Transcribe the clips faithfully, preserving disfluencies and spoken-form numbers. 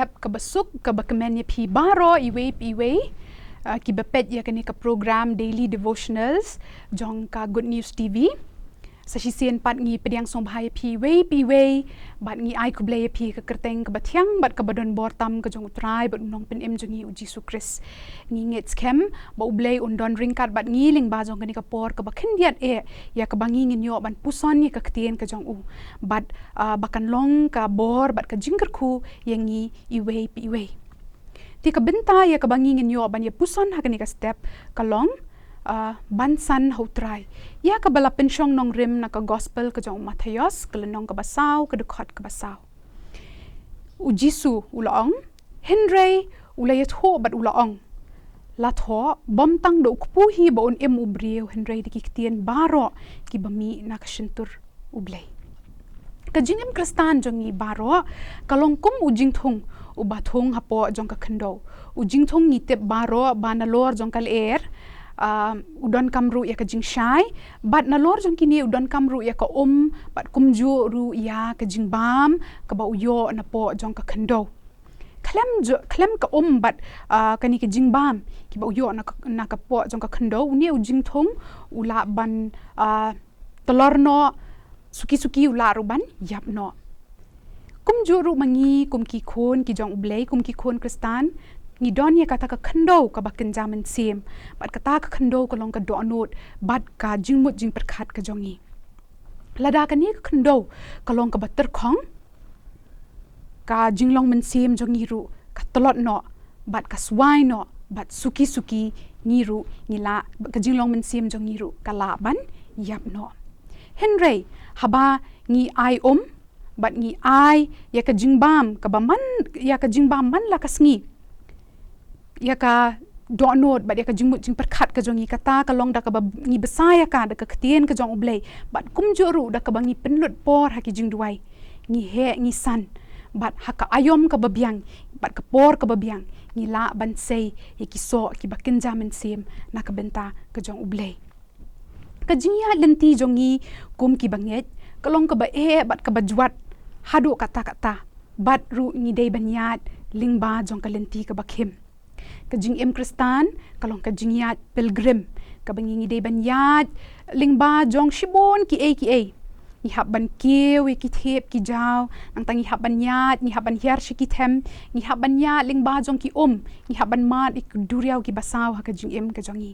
Ep kaba suk, kaba kmen ïa phi baroh iwei pa iwei, ah, kiba peit ïa kane ka program Daily Devotionals jong ka Good News T V. Sa shisien pat ngi pdiang sngewbha ïa phi iwei pa iwei, bad ngi ai khublei ïa phi ha ka kyrteng kaba thiang bad kaba don bor tam ka jong U Trai bad U Nongpynim jong ngi U Jisu Khrist. Ngi ngeit skhem ba U Blei un don ryngkat bad ngi lyngba jong kane ka por kaba khyndiat eh, ïa kaba ngi ngin ïoh ban puson ïa ka ktien ka jong u. Bad, ah, ba kan long ka bor bad ka jingkyrkhu ïa ngi iwei pa iwei. Te ka bynta ïa kaba ngi ngin ïoh ban ïa puson ha kane ka step ka long, ah, ban san ha U Trai, ïa kaba la pynshong nongrim na ka Gospel ka jong u Mathaios, ka lynnong kaba saw, ka dkhot kaba saw. U Jisu u la ong, hynrei u la ïathuh bad u la ong, la thoh, bym tang da u kpu hi ba un im u briew, hynrei da ki ktien baroh kiba mih na ka shyntur U Blei. Ka jingim Khristan jong ngi baroh ka long kum u jingthung uba thung hapoh jong ka khyndew. U jingthung ngi tip baroh ba nalor jong ka lyer, ah, u donkam ruh ïa ka jingshai, bad nalor jong kine u donkam ruh ïa ka um, bad kumjuh ruh ïa ka jingbam kaba u ïoh napoh jong ka khyndew. Khlem ju-, khlem ka um bad, ah, kane ka jingbam kiba u ïoh na ka, na ka poh jong ka khyndew, une u jingthung u lah ban, ah, tylor noh, suki-suki u lah ruh ban ïap noh. Kumjuh ruh ma ngi kum ki khun ki jong U Blei, kum ki khun Khristan, ngi don ïa kata ka khyndew kaba kynja mynsiem, bad kata ka khyndew ka long ka dohnud bad ka jingmut jingpyrkhat ka jong ngi. Lada kane ka khyndew ka long kaba tyrkhong, ka jinglong mynsiem jong ngi ruh ka tlot noh, bad ka swai noh, bad suki-suki ngi ruh ngi lah, ka jinglong mynsiem jong ngi ruh ka lah ban ïap noh. Hynrei haba ngi ai um, bad ngi ai ïa ka jingbam kaba man, ïa ka jingbam man la ka sngi, ïa ka dohnud bad ïa ka jingmut jingpyrkhat ka jong ngi, kata ka long da kaba ngi bsa ïa ka da ka ktien ka jong U Blei, bad kumjuh ruh da kaba ngi pynlut por ha ki jingduwai, ngi heh ngi san, bad ha ka aïom kaba biang bad ka por kaba biang ngi lah ban sei ïa ki soh kiba kynja mynsiem na ka bynta ka jong U Blei. Ka jingïaid lynti jong ngi kum ki bangeit ka long kaba eh bad kaba jwat haduh katta katta, bad ruh ngi dei ban ïaid lyngba jong ka lynti kaba khim. Ka jingim Khristan ka long ka jingïaid pilgrim, kaba ngi, ngi dei ban ïaid lyngba jong shibun kiei kiei. Ngi hap ban kiew ïa ki thiep ki jaw, nangta ngi hap ban ïaid, ngi hap ban hiar sha ki them, ngi hap ban ïaid lyngba jong ki um, ngi hap ban mad ïa ki duriaw kiba saw ha ka jingim ka jong ngi.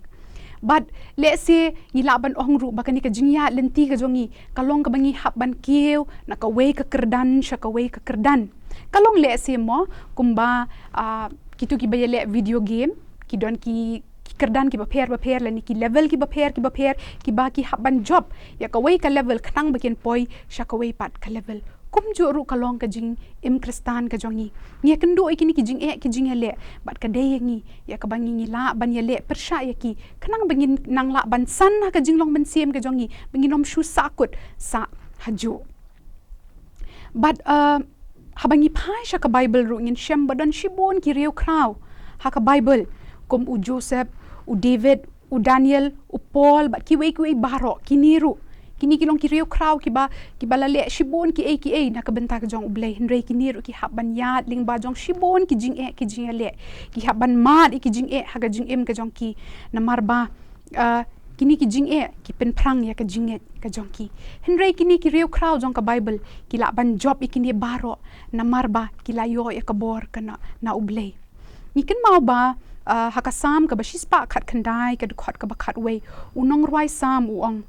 Bad lehse ngi lah ban ong ruh ba kane ka jingïaid lynti ka jong ngi ka long kaba ngi hap ban kiew na kawei ka kyrdan sha kawei ka kyrdan. Ka long lehse mo kumba, ah, kito kiba ïaleh video game, ki don ki, ki kyrdan kiba pher ba pher lane ki level kiba pher kiba pher, kiba ki hap ban jop ïa kawei ka level khnang ba kin poi sha kawei pat ka level. Kumjuh ruh ka long ka jingim Khristan ka jong ngi. Ngi ïakynduh ïa kine ki jingeh ki jingïaleh, bad ka dei ïa ngi ïa kaba ngi, ngi lah ban ïaleh pyrshah ïa ki, khnang ba ngin nang lah ban san ha ka jinglong mynsiem ka jong ngi ba ngin ym shu sahkut sah hajuh. Bad, uh, haba ngi phai sha ka Bible ruh ngin shem ba don shibun ki riewkhraw ha ka Bible, kum u Joseph, u David, u Daniel, u Paul, bad kiwei kiwei baroh, kine ruh, kine ki long ki riewkhraw kiba, kiba la leh shibun kiei kiei na ka bynta ka jong U Blei, hynrei kine ruh ki hap ban ïaid lyngba jong shibun ki jingeh ki jingïaleh, ki hap ban mad ïa ki jingeh ha ka jingim ka jong ki, namar ba, ah, kine ki jingeh ki pynphrang ïa ka jingngeit ka jong ki. Hynrei kine ki riewkhraw jong ka Bible ki lah ban jop ïa kine baroh, namar ba ki la ïoh ïa ka bor ka na, na U Blei. Ngi kynmaw ba, ah, ha ka Salm kaba shispah khatkhyndai, ka dkhot kaba khatwei, u nongrwai Salm u ong,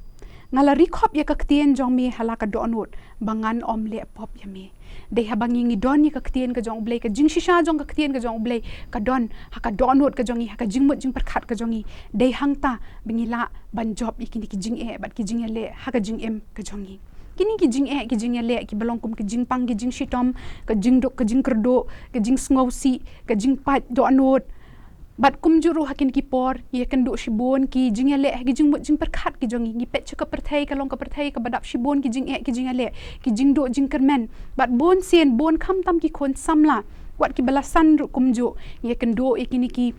nga la ri khop ïa ka ktien jong me ha la ka dohnud, ba ngan ym leh pop ïa me. Dei haba ngi, ngi don ïa ka ktien ka jong U Blei, ka jingshisha jong ka ktien ka jong U Blei ka don ha ka dohnud ka jong ngi, ha ka jingmut jingpyrkhat ka jong ngi. Dei hangta ba ngi lah ban jop ïa kine ki jingeh bad ki jingïaleh ha ka jingim ka jong ngi. Kine ki jingeh ki jingïaleh kiba long kum ka jingpang ka jingshitom, ka jingduk ka jingkyrduh, ka jingsngewsih, ka jingpait dohnud. Bad kumjuh ruh ha kine ki por ngi ïakynduh shibun ki jingïaleh ha ki jingmut jingpyrkhat ki jong ngi. Ngi peit sha ka pyrthei, ka long ka pyrthei kaba dap shibun ki jingeh ki jingïaleh, ki jingduh jingkyrmen. Bad bun sien, bun khamtam ki khun samla, wat kiba la san ruh kumjuh, ngi ïakynduh ïa kine ki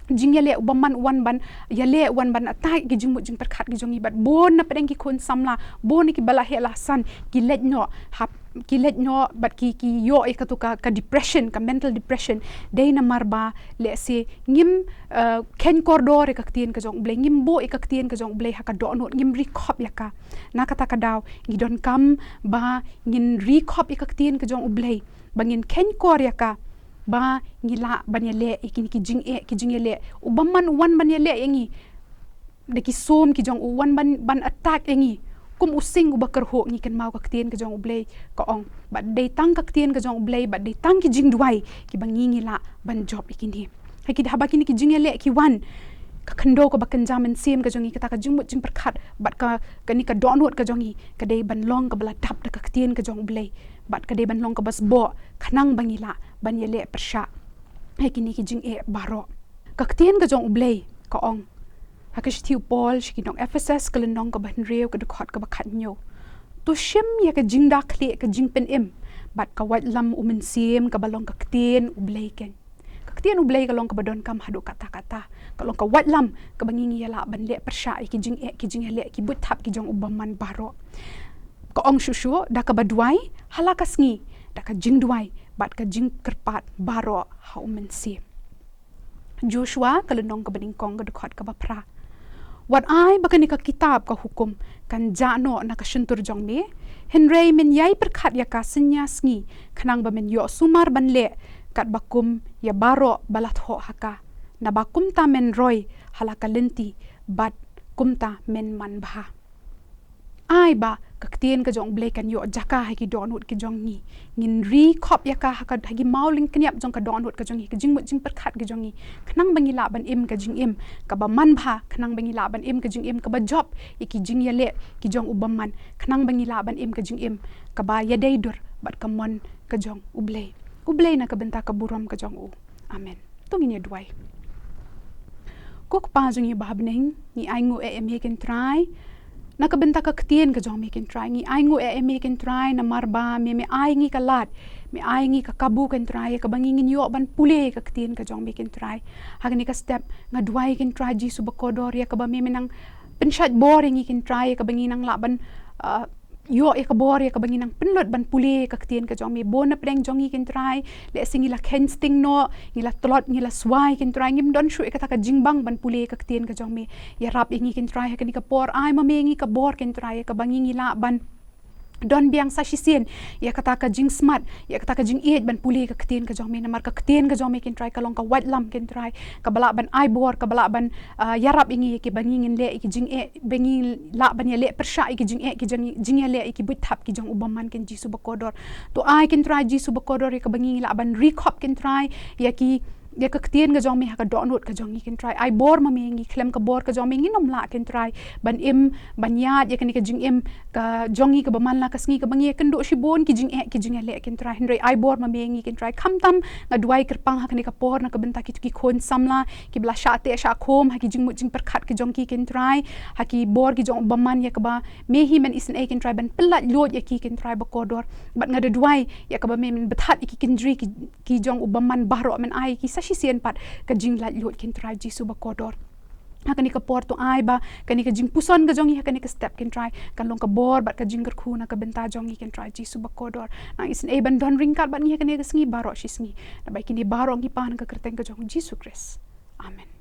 jingïaleh u bymman u wan ban ïaleh, u wan ban attack ki jingmut jingpyrkhat ki jong ngi. Bad bun na pdeng ki khun samla, bun na ki ba la heh la san, ki leit noh, hap, ki leit noh, bad ki, ki ïoh ïa katu ka, ka depression, ka mental depression. Dei namar ba lehse ngim, eh, kheiñ kordor ïa ka ktien ka jong U Blei, ngim buh ïa ka ktien ka jong U Blei ha ka dohnud, ngim ri khop ïa ka. Na kata ka daw ngi donkam ba ngin ri khop ïa ka ktien ka jong U Blei, ba ngin kheiñ kor ïa ka, ba ngi lah ban ïaleh ïa kine ki jingeh, ki jingïaleh. U bymman u wan ban ïaleh ïa ngi da ki sum ki jong u, u wan ban, ban attack ïa ngi. Kum u sing uba kyrhuh, ngi kynmaw ka ktien ka jong U Blei ka ong ba dei tang ka ktien ka jong U Blei, ba dei tang ki jingduwai kiba ngi, ngi lah ban jop ïa kine. Ha ki, haba kine ki jingïaleh ki wan, ka khyndew kaba kynja mynsiem ka jong ngi, kata ka jingmut jingpyrkhat bad ka, kane ka dohnud ka jong ngi, ka dei ban long kaba la dap da ka ktien ka jong U Blei, bad ka dei ban long kaba sboh, khnang ba ngi lah ban ïaleh pyrshah ïa kine ki jingeh baroh. Ka ktien ka jong U Blei ka ong ha ka shithi u Paul sha ki nong Ephesus, ka lynnong kaba hynriew, ka dkhot kaba khathynñiew: To shim ïa ka jingda khlieh ka jingpynim bad ka waitlam U Mynsiem, kaba long ka ktien U Blei keiñ. Ka ktien U Blei ka long kaba donkam haduh katta katta. Ka long ka waitlam kaba ngi, ngi ïa lah ban leh pyrshah ïa ki jingeh, ki jingïaleh, ki buit thap ki jong u bymman baroh. Ka ong shuh shuh, da kaba duwai ha la ka sngi, da ka jingduwai bad ka jingkyrpad baroh ha U Mynsiem. Joshua, ka lynnong kaba nyngkong, ka dkhot kaba phra: Wat ai ba kane ka kitab ka hukum kan jah noh na ka shyntur jong me, hynrei men ïai pyrkhat ïa ka synñia sngi, khnang ba men ïoh sumar ban leh katba kum ïa baroh ba la thoh ha ka. Naba kumta men roi ha la ka lynti, bad kumta men manbha. Ai ba ka ktien ka jong U Blei kan ïoh jaka ha ki dohnud ki jong ngi. Ngin ri khop ïa ka ha ka, ha ki mawlyngkniap jong ka dohnud ka jong ngi, ka jingmut jingpyrkhat ki jong ngi, khnang ba ngi lah ban im ka jingim kaba manbha, khnang ba ngi lah ban im ka jingim kaba jop ïa ki jingïaleh ki jong u bymman, khnang ba ngi lah ban im ka jingim kaba ïadei dur bad ka mon ka jong U Blei. U Blei na ka bynta ka burom ka jong u. Amen. To ngin ïa duwai. Ko Kpa jong ngi ba ha bneng, ngi ainguh eh ïa me, ko Trai, na ka bynta ka ktien ka jong me, ko Trai. Ngi ainguh eh ïa me, ko Trai, namar ba me, me ai ngi ka lad, me ai ngi ka kabu, ko Trai, ïa kaba ngi ngin ïoh ban pule ka ktien ka jong me, ko Trai. Ha kane ka step nga duwai, ko Trai Jisu ba kordor, ïa kaba me, me nang pynshait bor ïa ngi, ko Trai, ïa kaba ngi nang lah ban, ah, ïoh ïa ka bor ïa kaba ngi nang pynlut ban pule ka ktien ka jong me. Bun na pdeng jong ngi, ko Trai, lehse ngi la kheiñ sting noh, ngi la tlot, ngi la swai, ko Trai, ngim don shuh ïa kata ka jingbang ban pule ka ktien ka jong me. Ïarap ïa ngi, ko Trai, ha kane ka por. Ai ma me ïa ngi ka bor, ko Trai, ïa kaba ngi, ngi lah ban don biang sa shisien ïa kata ka jingsmat, ïa kata ka jingïeit ban pule ka ktien ka jong me, namar ka ktien ka jong me, ko Trai, ka long ka waitlam, ko Trai, kaba lah ban ai bor, kaba lah ban, ah, ïarap ïa ngi, ïa kiba ngi ngin leh ïa ki jingeh, ba ngi lah ban ïaleh pyrshah ïa ki jingeh, ki jing, jingïaleh ïa ki buit thap ki jong u bymman, ko Jisu ba kordor. To ai, ko Trai Jisu ba kordor, ïa kaba ngi lah ban ri khop, ko Trai, ïa ki, ïa ka ktien ka jong me ha ka dohnud ka jong ngi, ko Trai. Ai bor ma me ïa ngi, khlem ka bor ka jong me ngin ym lah, ko Trai, ban im, ban ïaid ïa kane ka jingim ka jong ngi kaba man la ka sngi, kaba ngi ïakynduh shibun ki jingeh, ki jingïaleh, ko Trai. Hynrei ai bor ma me ïa ngi, ko Trai. Khamtam nga duwai kyrpang ha kane ka por na ka bynta kito ki khun samla kiba la shah teh shah khum ha ki jingmut jingpyrkhat ki jong ki, ko Trai, ha ki bor ki jong u bymman, ïa kaba me hi men isynei, ko Trai, ban pyllait luid ïa ki, ko Trai ba kordor. Bad nga da duwai ïa kaba me men bthad ïa ki kynjri ki, ki jong u bymman baroh, men ai ki sa shisien pat ka jinglait luid, ko Trai Jisu ba kordor. Ha kane ka por to ai ba kane ka jingpuson ka jong ngi ha kane ka step, ko Trai, kan long ka bor bad ka jingkyrkhu na ka bynta jong ngi, ko Trai Jisu ba kordor. Nang isynei ban don ryngkat bad ngi ha kane ka sngi baroh shi sngi. Naba ïa kine baroh ngi pan ha ka kyrteng ka jong Jisu Khrist. Amen.